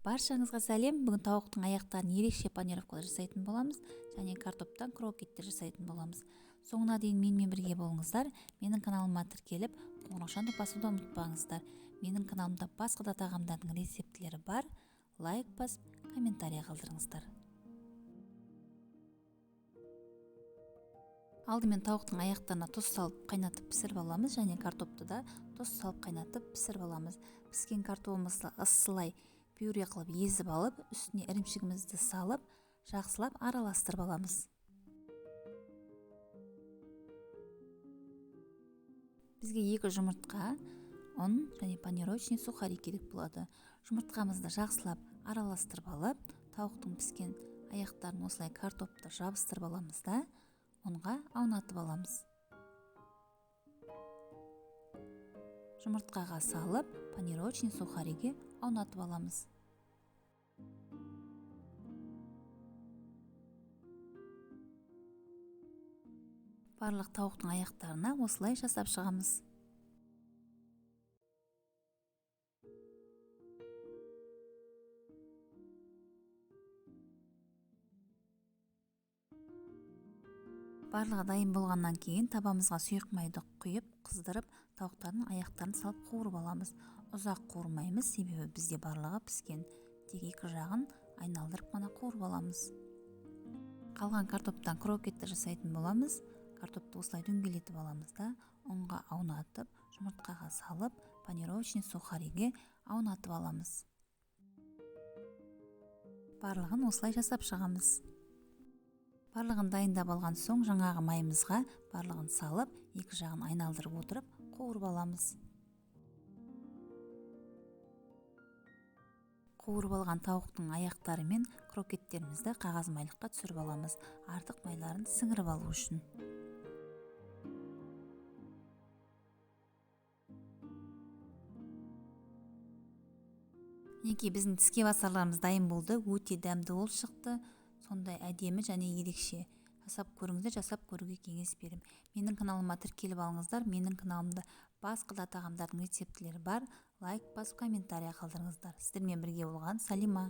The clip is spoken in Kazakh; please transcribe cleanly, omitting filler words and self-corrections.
Баршаңызға сәлем. Бүгін тауықтың аяқтарын ерекше панировкада жасайтын боламыз және картоптан крокеттер жасайтын боламыз. Соңына дейін менімен бірге болыңыздар. Менің каналыма тіркеліп, қоңыраушаны басуды ұмытпаңыздар. Менің каналымда басқа да тағамдардың рецептілері бар. Лайк басып, комментарий қалдырыңыздар. Алдымен тауықтың аяқтарына тұз салып қайнатып пісіріп аламыз және картопты да тұз салып қайнатып пісіріп аламыз. Піскен картобымызды ысылай пюре қылып езіп алып, үстіне ірімшігімізді салып, жақсылап араластырып аламыз. Бізге 2 жұмыртқа, ұн және панировочный сухари керек болады. Жұмыртқамызды жақсылап араластырып алып, тауықтың піскен аяқтарын осылай картопты жабыстырып аламыз да, ұнға аунатып аламыз. Жұмыртқаға салып, панировочный сухариге аунатып аламыз. Барлық тауықтың аяқтарына осылай жасап шығамыз. Барлығы дайын болғаннан кейін табамызға сұйық майды құйып, қыздырып, тауықтардың аяқтарын салып қуырып аламыз. Ұзақ қуырмаймыз, себебі бізде барлығы піскен. Тек екі жағын айналдырып қана қуырып аламыз. Қалған картоптан крокетті жасайтын боламыз. Картопты осылай дөңгелетіп аламыз да, ұнға аунатып, жұмыртқаға салып, панировочный сухариге аунатып аламыз. Барлығын осылай жасап шығамыз. Барлығын дайындап алған соң жаңағы майымызға барлығын салып, екі жағын айналдырып отырып, қуырып аламыз. Қуырып алған тауықтың аяқтары мен крокеттерімізді қағаз майлыққа түсіріп аламыз, артық майларын сіңіріп алу үшін. Мінекей біздің тіске басарларымыз дайын болды, өте дәмді болып шықты. Сондай әдемі және ерекше. Жасап көріңіздер, жасап көруге кеңес беремін. Менің каналыма тіркеліп алыңыздар. Менің каналымда басқа да тағамдардың рецептілері бар. Лайк басып, комментарий қалдырыңыздар. Сіздермен бірге болған Салима.